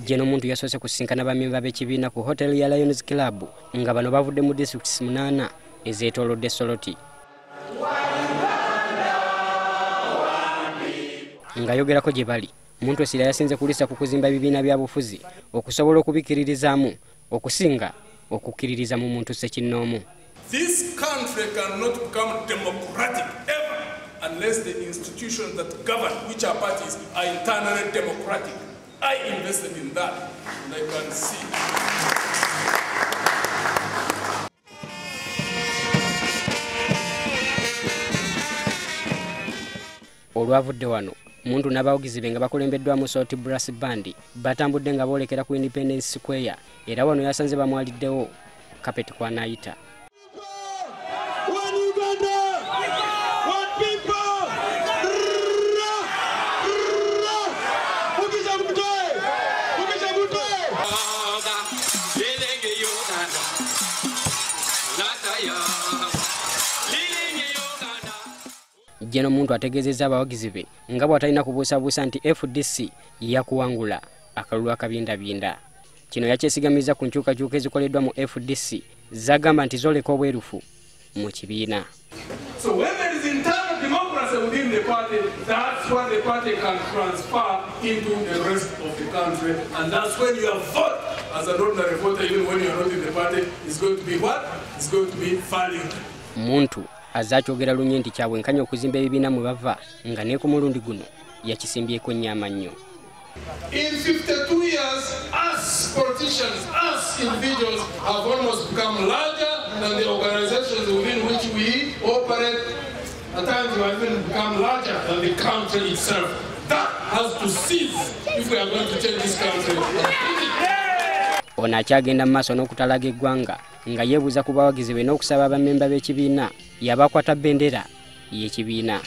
General Muntu yasoose kusisinkana bammemba b'ekibiina ku hotel ya Lions Club nga bano bavudde mu disitulikiti 8 ezeetoolodde Soroti. Ng'ayogerako gye bali, Muntu essira yasinze kulisa ku kuzimba ebibiina bya bufuzi okusobola okubikkiririzaamu okusinga okukkiririza mu muntu ssekinnoomu. This country cannot become democratic ever unless the institutions that govern, which are parties, are internally democratic. I invested in that, and I can see. Olwavudde wano, Muntu n'abawagizi be nga bakulembeddwamu Soroti Brass Band batambudde nga boolekera ku Independence Square, era wano yasanze bamwaliddewo kapeti kw'anaayita. General Muntu ategeezezza abawagizi be nga bw'atalina kubuusabuusa nti FDC yakuwangula akalulu akabindabinda. Kino yakyesigamiza ku nkyukakyuka ezikoleddwa mu FDC zagamba nti zooleka obwerufu mu kibiina. So when there is internal democracy within the party, that's what the party can transfer into the rest of the country, and that's when your vote as an ordinary voter, even when you are not in the party, is going to be what? It's going to be valued. Muntu azze akyogera lunye nti kyabwenkanya okuzimba ebibiina mwe bava nga ne ku mulundi guno yakisimbyeko nnyo nnyo. In 52 years, us politicians, us individuals have almost become larger than the organizations within which we operate. At times we have even become larger than the country itself. That has to cease if we are going to change this country. Ono akyagenda mu maaso n'okutalaga eggwanga nga yeebuuza ku bawagizi be n'okusaba abammemba b'ekibiina yabakwata bendera y'ekibiina.